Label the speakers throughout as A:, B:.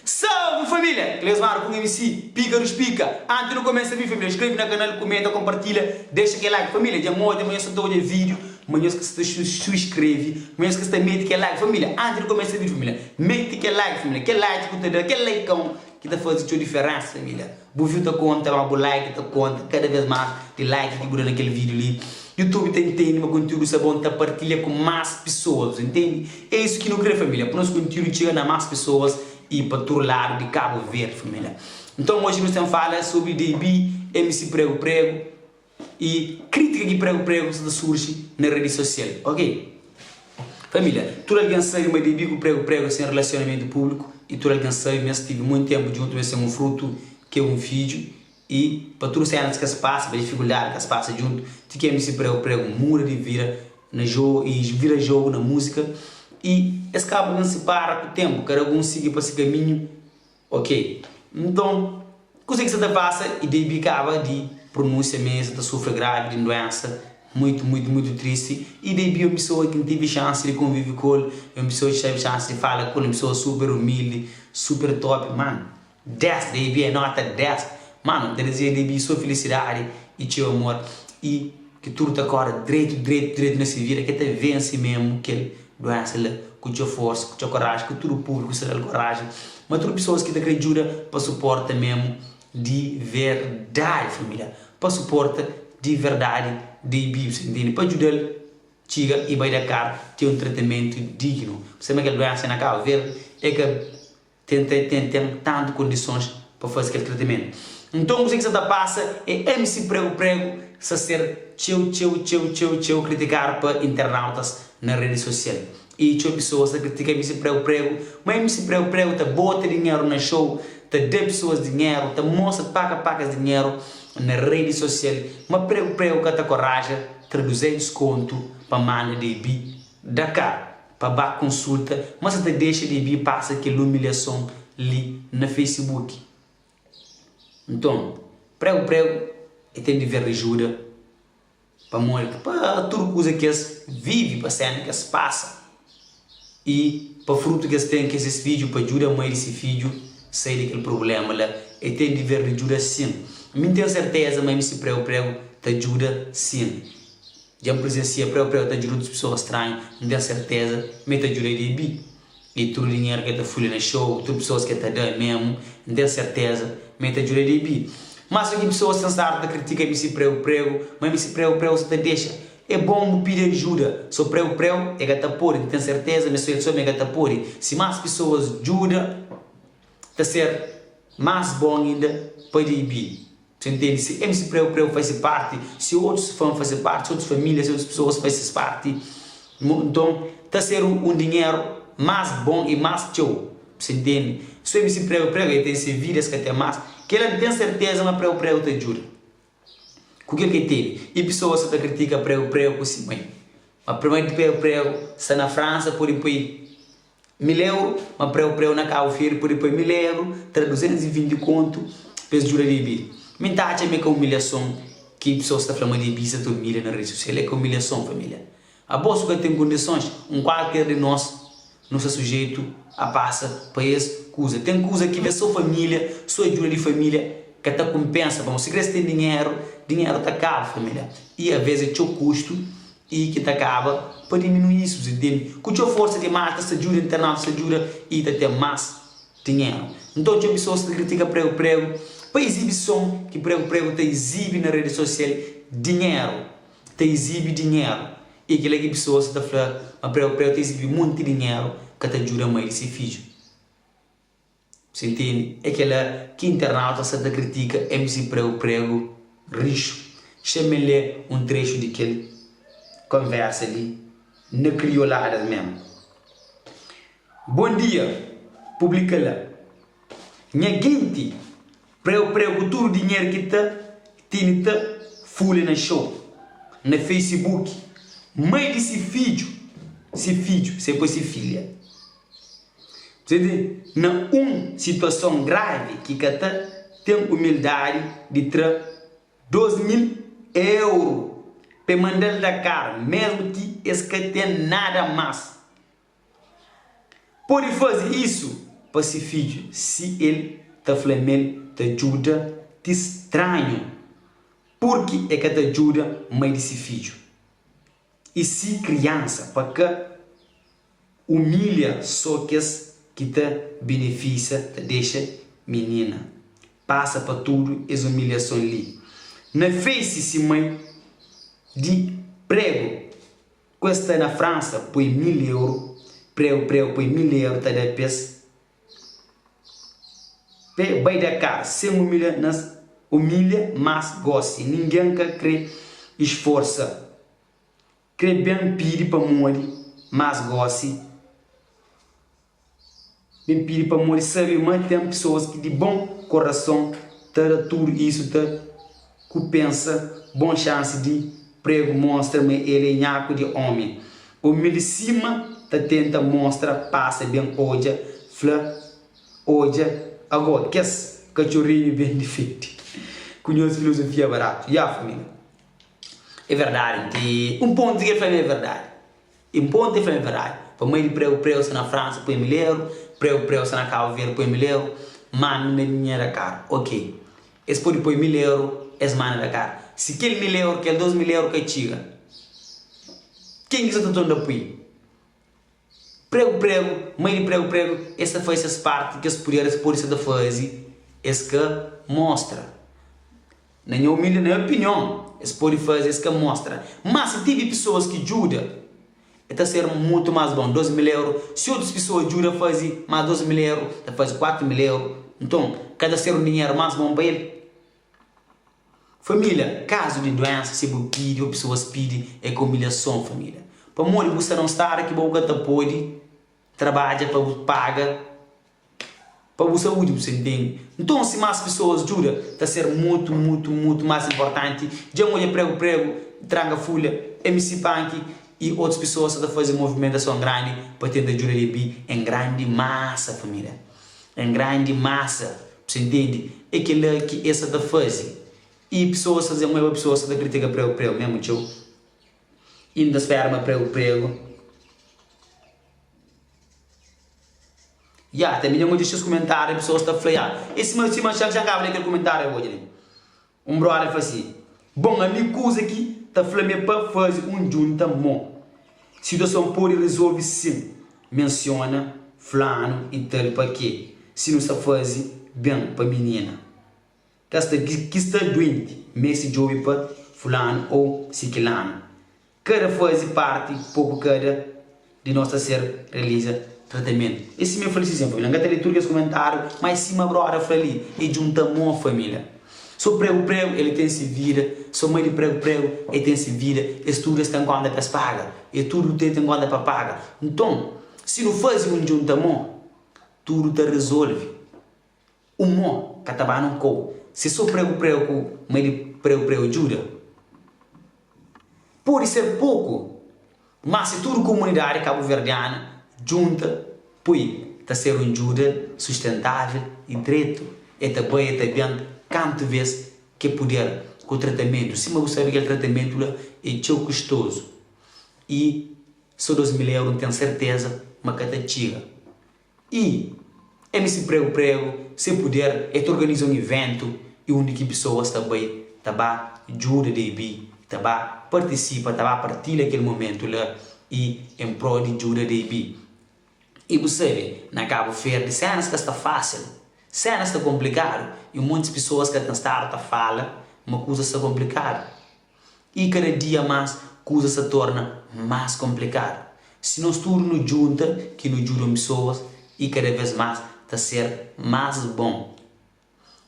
A: Salve família! Cleosmar ku MC Pika dos Pika. Antes nu começa vídeo família, inscreve na canal, comenta, compartilha, deixa aquele like. Família, dja odja ma nhos sa ta odja vídeo, ma nhos ka sta subscreve, ma nhos ka sta mete kel like. Família, antes di começa vídeo família, mete kel like família, kel like ku ta da, kel likeão ki ta faze txeu diferença família. Bu view ta konta, ma bu like ta konta kada vez mas di like ki bu da na kel video li. Youtube ta intende ma konteúdu sta bon, ta partilha ku mas pesoas, bu intende? É isu ki nu kre família, pa nos konteúdu txiga na mas pesoas i pa tudu ladu di Kabu Verdi família. Nton oji nu ten fala sobri DB, MC Pregu Pregu i kritika ki Pregu Pregu sta ta surji na redi sosial, ok? Família, tudu algen sabe ma DB ku Pregu Pregu es ten relasionamentu públiku i tudu algen sabe ma es tive monti ténpu djuntu, ma es ten un frutu ki é un fidju i pa tudu sénas ki es pasa, pa difikuldadi ki es pasa djuntu, ti ki MC Pregu Pregu muda di vida na jogu i vira jogu na múzika i es kaba ben sipara ku ténpu, kada un sigi pa se kaminhu. Ok, nton kuze ki sa ta pasa i debi kaba di prunúnsia ma e sa ta sufri gravi di un duensa muitu muitu muitu tristi i debi é un pisoa ki N tivi xansi di konvivi ku el, é un pisoa ki tivi xansi di fala ku el, un pisoa super umildi, super top, manu 10, debi é nota 10, manu N ta dizia debi so filisidadi i txeu amor i ki tudu ta kore dretu dretu dretu na se vida, ki el ta vense memu kel duensa la ku txeu forsa, ku txeu koraji, ku tudu públiku sta da-l koraji, ma tudu pesoas ki ta krê djuda pa suporta memu di verdadi família, pa suporta di verdadi di Bíblia, ntende? Pa djuda-l txiga i bai Dakar ten un tratamentu dignu. Sima kel duensa na Kabu Verdi é ka. Tenta e ten ten tantu kondisons pa faze kel tratamentu. Nton kuzê ki sa ta pasa é MC Pregu Pregu sa ser txeu txeu txeu txeu txeu kritikadu pa internautas na redi sosial. I txeu pesoas ta kritika MC Pregu Pregu, ma MC Pregu Pregu ta bota dinheru na xou, ta da pesoas dinheru, ta mostra paka pakas dinheru na redi sosial, ma Pregu Pregu ka ta koraja tra 200 kontu pa manda debi Dakar. pa ba konsulta ma sa ta dexa di bi pasa kel umilhason li na facebook nton pregu pregu e ten diver di juda pamodi pa tudu kuza ki es vivi pa sena ki es pasa i pa frutu ki es ten ki es ses fidju pa djuda mai di se fidju sai di kel prublema la e ten diver di djuda sin mi n ten serteza ma mc pregu pregu ta djuda sin. Dja N prizensia preu preu ta djuda otus pesoa stranhu, N ten serteza ma e ta djuda Debi. I tudu dinheru ki e ta fulha na xou, tudu pesoas ki e ta da memu, N ten serteza ma e ta djuda Debi. Má si ki pesoas ten stadu ta kritika misi preu preu, ma misi preu preu sa ta dexa. É bon bu pidi ajuda, so preu preu e ka ta pode, N ten serteza ma so el so ma e ka ta pode. Si más pesoas djuda, ta ser más bon inda pa Debi. Você entende? Se MC Preu Preu faz parte, se outros fãs fazem parte, se outras famílias, se outras pessoas fazem parte, então ta ser um dinheiro mais bom e mais txeu. Você entende? So MC Preu Preu ele tem se vidas que tem mais, que ele tem certeza mas Preu Preu te ajuda. Com aquilo que ele tem. E pessoas ta critica Preu Preu com si mãe. Mas primeiro de Preu Preu está na França pode pôr 1000 euro, ma preu preu na Kabu Verdi pode poi 1000 euro, tra 220 kontu pa es djuda Debi. Mi nta atxa ma é ka umilhason ki pesoas ta fla ma Debi sa ta umilha na redi sosial, é ka umilhason familia. Abo su ka ten kondisons, un kualker di nos nu sta sujeitu a pasa pa es kuza. Ten kuza ki ve so familia, so ajuda di familia ka ta kunpensa pamodi si kre es ten dinheru, dinheru ta kaba familia i aves é txeu kustu. I ki ta kaba pa diminui isu, si tene ku txeu forsa di mas ta sta djuda internauta sta djuda i ta ten mas dinheru. Nton txeu pesoas ta kritika pregu pregu pa izibison ki pregu pregu ta izibi na redi sosial dinheru ta izibi dinheru i kila ki pesoas ta fla ma pregu pregu ta izibi monti dinheru ka ta djuda mai di se fidju. Si ntende é kela ki internauta sa ta kritika MC Pregu Pregu rixu. Xame lé un trexu di kel konversa li na krioladas memu. Bon dia, publika la. Nha genti, Pregu Pregu ku tudu dinheru ki ta tene ta fulha na xou, na facebook, mai di si fidju, si fidju, se poi si filha. Sente na un situason gravi ki ka ta ten umildadi di tra 2000 euru pe manda-l Dakar mesmu ki es ka ten nada mas. Pode faze isu? pa si fidju si el ta fla mel ta djuda ti stranhu purki e ka ta djuda mai di si fidju i si kriansa pa ka umilha so kes ki ta benefisia ta dexa minina pasa pa tudu es umilhason li na face si mai di pregu ku es sta na Fransa poi 1000 euro pregu pregu poi 1000 euro ta da pes pe bai Dakar sen umilha nas umilha mas gosi ningen ka kre isforsa kre ben pidi pamodi mas gosi Ben pidi pamodi sabe ma ten pesoas ki di bon korason ta da tudu isu ta ku pensa bon xansi di pregu mostra ma el é nhaku di omi umildi sima ta tenta mostra pasa ben odja fla odja ago kes katxorinhu ben difende ku nhos filozofia baratu ya família é verdadi nti un pontu ki el fla ma é verdadi. E pontu e fla mi verdadi, pa mai di pregu pregu sta na Fransa poi mil eru, pregu pregu sta na Kabu Verdi poi mil eru, manda na linha Dakar. Ok, es podi poi mil eru, es manda Dakar. Si kel mil eru, kel 2000 eru ka txiga, ken ki sa ta torna pui? Pregu pregu, mai di pregu pregu, es ta fazi ses parti ki es puder, es podi sa ta fazi, es ka mostra. Na nha umildi na nha opinion, es pode faze es ka mostra. Má si tevi pesoas ki djuda, e ta ser mutu más bon. 2000 euro, si otus pesoa djuda faze más 2000 euro, ta faze 4000 euro. Nton, ka ta ser un dinheru más bon pa el? Família, kazu di duensa, si bu pidi ô pesoas pidi, é ka umilhason, família. Pamodi bu sta na un stadu ki bo bu ka ta pode trabadja pa bu paga. Pa bu saúdi bu sentende. Nton si más pesoas djuda ta ser mutu mutu mutu más inportanti. Dja N odja pregu pregu, tranga fulha, MC Panki y otus pesoas sa ta faze movimentason grandi pa tenta djuda Debi en grandi masa família. En grandi masa bu sentende. É kela ki es sa ta faze. Y pesoas sa dze-m oi pa pesoas sa ta kritika pregu pregu memu txeu. Y N ta spera ma pregu pregu. Ya, tanbe dja N odja ses kumentáriu, pesoas ta fla, ya, é sima, sima xa N kaba lé kel kumentáriu odja li. Un brother fla si, Bon, ami kuza ki ta fla mi é pa faze un djunta mô. Situason pode rezolve sin mensiona flanu i tal pa ke si nu sta faze ben pa minina. Ka sta ki sta duenti meste djobe pa fulanu ou sikilanu. Kada faze parti poku kada di nos ta ser realiza tratamentu. É sima el fla li si sen familia. N ka ta lé tudu kes kumentáriu, má é sima broda fla li, é djunta mô familia. So pregu pregu el ten si vida, so mai di pregu pregu el ten si vida, es tudu es ten konta pa es paga, es tudu ten konta pa paga. Nton, si nu faze un djunta mô, tudu ta rezolve. Un mô ka ta ba nun kou. Si so pregu pregu ku mai di pregu pregu djuda, pode ser poku, má si tudu komunidadi kabuverdianu djunta poi, ta ser un djuda sustentável i dretu. E ta bai e ta ben kantu vês ke puder ku tratamentu. Sima bu sabe kel tratamentu la é txeu kustozu i so 2000 euru N ten serteza ma ka ta txiga. I MC Pregu Pregu se puder e ta organiza un iventu i undi ki pisoas ta bai ta ba djuda Debi ta ba partisipa ta ba partilha kel momentu la i en prol di djuda Debi. I bu sabe na Kabu Verdi senas ka sta fasil, senas sta konplikadu i montis pisoas ka ten stadu ta fala ma kuzas sta konplikadu. I kada dia más kuzas ta torna más konplikadu. Si nos tudu nu djunta ki nu djuda un pesoas i kada vês más ta ser más bon.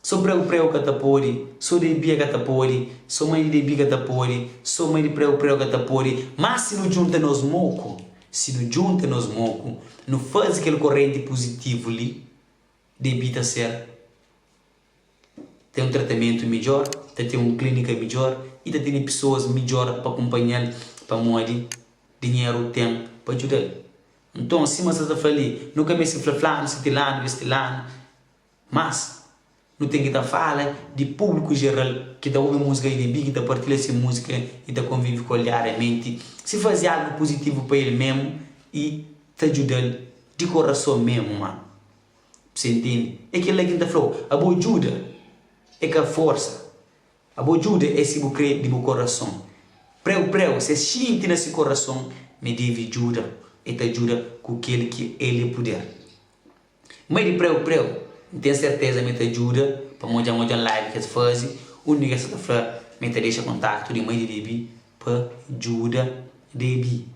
A: Sô pregu pregu ka ta pode, sô Debia ka ta pode, sô mãe di Debi ka ta pode, sô mãe di pregu pregu ka ta pode. Má si nu djunta nos moku, si nu djunta nos moku, nu faze kel korenti puzitivu li, Debi ta ser. Ten un tratamentu midjór, ta ten un klínika midjór i ta tene pesoas midjór pa kunpanha-l pamodi dinheru ten pa djuda-l. Nton, sima sta ta fla li, nu ka meste fla flanu, sitilanu, bestilanu, mas nu ten ki ta fala di públiku jeral ki ta obi múzika di Debi, ki ta partilha se múzika i ta konvive ku el diariamenti, si faze algu puzitivu pa el memu i ta djuda-l di korason memu, manu. Bu sa intende? É kel-la ki N ta fla-u, abo djuda é ka forsa. Abo djuda é si bu krê di bu korason. Preu preu, si es xinti na si korason ma e debe djuda, e ta djuda ku kel ki el e puder. Mai di preu preu, N ten serteza ma e ta djuda, pamodi dja N odja un live ki es faze, undi ki es sa ta fla ma e ta dexa kontaktu di mai di Debi pa djuda Debi.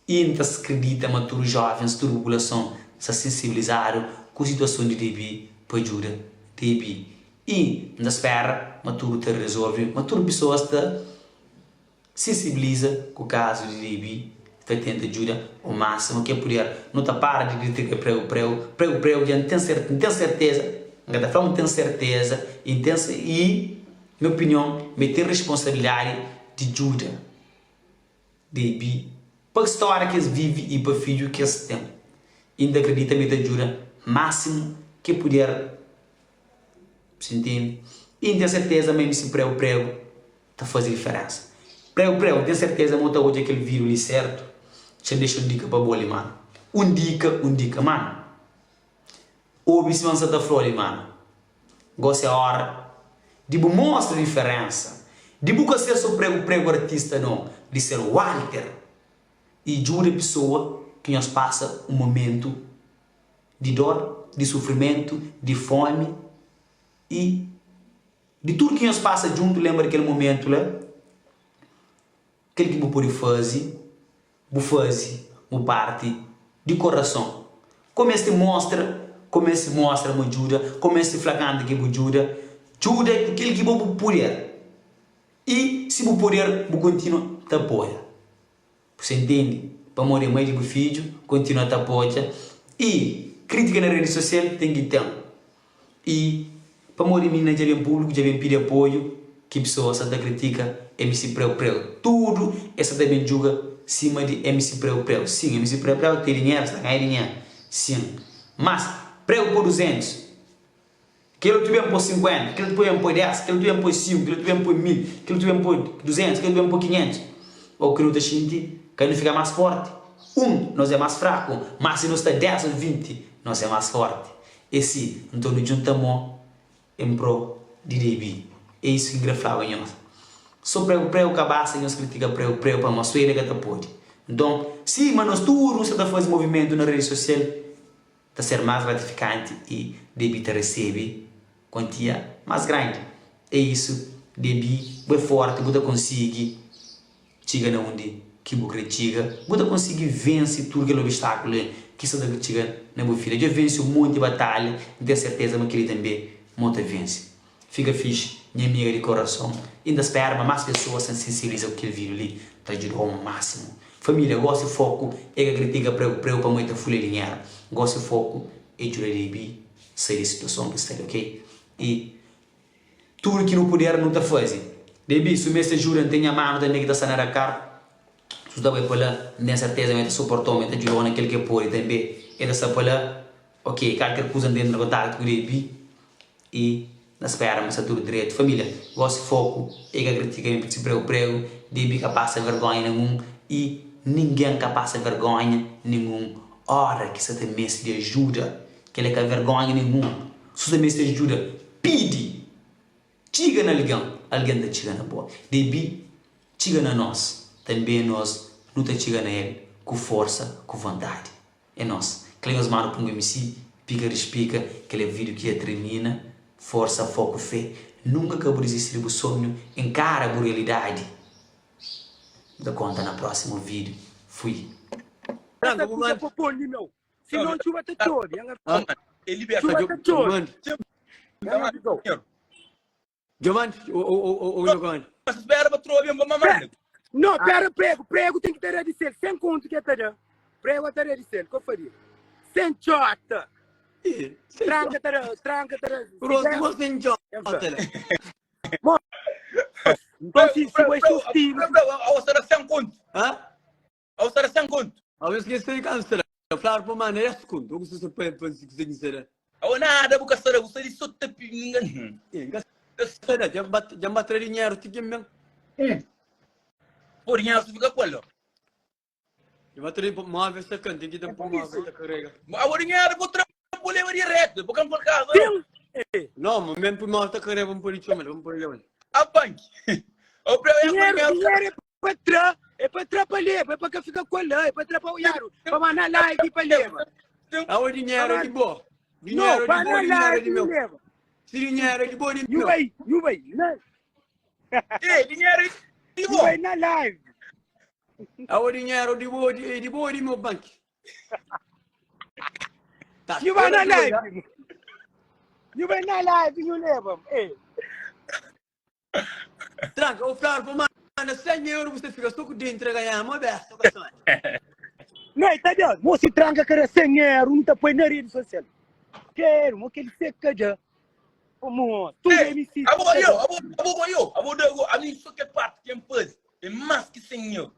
A: I N ta skridita ma tudu jovens, tudu populason sta sensibilizadu ku situason di Debi pa djuda Debi. I N ta spera ma tudu ta rezolve, ma tudu pesoas ta sensibiliza ku kazu di Debi, ta tenta djuda o másimu ki puder. Nu ta para di kritika pregu pregu, pregu pregu dja N ten N ten serteza, N ka ta fla ma N ten serteza, i N ten i nha opinion ma e ten responsabilidadi di djuda. Debi pa stória ki es vive i pa fidju ki es ten. I N ta kridita ma e ta djuda másimu ki e puder. Bu ntende? I N ten serteza ma MC Pregu Pregu ta faze diferénsa. Pregu Pregu, N ten serteza ma bu ta odja kel vídiu li sértu. Txa-m dexa un dika pa bo li, manu. Un dika, un dika, manu. Obi sima N sa ta fla-u li, manu. Gosi é óra di bu mostra diferénsa, di bu ka ser so pregu pregu artista no, di ser Walter i djuda pisoa ki nhos pasa un momentu di dor, di sufrimentu, di fomi i di tudu ki nhos pasa djuntu lenbra di kel momentu la, kel ki bu pode faze. Bu faze bu parti di korason. Ko meste mostra, ko meste mostra ma djuda, ko meste fla kantu ki bu djuda. Djuda ku kel ki bo bu puder. I si bu puder, bu kontinua ta apoia. Bu sa intende? Pamodi é mai di bu fidju, kontinua ta apoia. I kritika na redi sosial ten ki ten. I pamodi minina dja ben públiku, dja ben pidi apoiu, ki pesoas sa ta kritika MC Preu Preu. Tudu es sa ta ben djuga sima di MC Preu Preu. Sin, MC Preu Preu ten dinheru, sa ta ganha dinheru, sin. Mas, pregu poi 200, kel otu ben poi 50, kel otu ben poi 10, kel otu ben poi 5, kel otu ben poi 1000, kel otu ben poi 200, kel otu ben poi 500. Ô ki nu ta xinti ka nu fika más fórti? Un, nos é más fraku, má si nu sta 10 ô 20, nos é más fórti. É si, nton nu djunta mô en pró di Debi. É isu ki N kre flaba nhos. So pregu pregu ka basta nhos kritika pregu pregu pamó so el é ka ta pode. Nton, sima nos tudu nu sta ta faze movimentu na redi sosial, ta ser más gratifikanti i Debi ta resebe kuantia más grandi. É isu, Debi, bu é forti, bu ta konsigi. Txiga na undi ki bu kre txiga, bu ta konsigi vense tudu kel obstakulu ki sta ta txiga na bu vida. Dja vense un monti batalha, N ten serteza ma kel-li tanbê ma bu ta vense. Fika fixi, nha amiga di korason, i N ta spera ma más pesoas ta sensibiliza ku kel vídiu li, ta djuda-u másimu. Família, gósi foku é ka kritika pregu pregu pamodi el ta fulha dinheru. Gósi foku é djuda Debi sai di situason ki sta li, ok? I. Tudu ki nu puder nu ta faze. Debi, su meste ajuda, N ten nha manu tanbe ki ta sta na Dakar. Su ta bai pa la, N ten serteza ma el ta suporta-u, ma el ta djuda-u na kel ki el pode tanbe. El ta sta pa la. Ok, kalker kuza N ta entra na kontaktu ku Debi i N ta spera ma sta tudu dretu. Família, gosi foku é ka kritika mi si pregu pregu. Debi ka pasa vergonha ninhun i ningen ka pasa vergonha ninhun ora ki sa ta meste di ajuda. Kel-la é ka vergonha ninhun. Su ta meste ajuda, pidi! Txiga na algen, algen ta txiga na bo. Debi txiga na nos, tanbe nos nu ta txiga na el ku forsa, ku vontadi. É nos. Kel-la nhos manda pa un MC, pika rispika, kel-la é vídiu ki dja trimina. Forsa, foku, fé. Nunka ka bu dizisti di bu sonhu, enkara bu realidadi. Nu ta konta na prósimu vídiu. Fui.
B: Essa kuza popô li meu. Se não txuba ta txobe. Txuba ta txobe. Não, pera, prego, prego tem que ter de ser, sem conto que tá da. Prego tá de ser, que eu faria? Sem chota. Tranca tá da, tranca tá da.
C: Pronto, sem chota.
B: Então, se, se vai ser estilo.
D: Sem conto.
C: Hã?
D: Au sta da 100 kontu.
C: Au es ki sta di kansa sta da. Fladu pa manda 10 kontu. Au ku sta pa pa si ki sta da.
D: Au nada bu ka sta da, bu sta di so ta pi ningan.
C: Eh, nka sta da, dja bat dja ba tra dinheru ti kin ben.
D: Hum. Pô dinheru su fika ku el.
C: Dja ba tra móvel sta kan, ten ki ta pô móvel ta karega.
D: Au dinheru bu tra bu leba. direto, bo ka pôr casa não.
B: Sim.
C: Não, mas mesmo por mal tá querendo, vamos pôr chama, vamos pôr ele.
D: A bank. O prego é
B: Dinheiro,
D: primeiro.
B: dinheiro é para tra, é para tra para leva, é para que fica com lá, é para tra para o Yaro, para mandar live para leva.
C: Ah, o dinheiro é de boa.
B: Não,
C: Dinheiro é de
B: para
C: boa, dinheiro é
B: live
C: de meu.
B: leva.
C: Se dinheiro é de boa, de
B: You
C: meu.
B: vai, you vai, na,
D: Ei, dinheiro é de
B: you
D: bom.
B: vai na live.
C: Ah, o dinheiro de boa, de, de boa, de meu banco. Tá,
B: You vai na
C: toda doida.
B: live. You vai na live, you leva. Ei,
C: Tranca, o Flávio, mano, 100 euros você fica só com o dentro a ganhar, uma besta.
B: Não, tá dando. Moço tranca cara 100 euros, não tá põe na rede social. Quero, mo que ele seca já. Como, tu
D: Ei,
B: MC.
D: abo eu, abo abo eu, abo eu, a mim só que parte quem faz, é mais que 100 euros.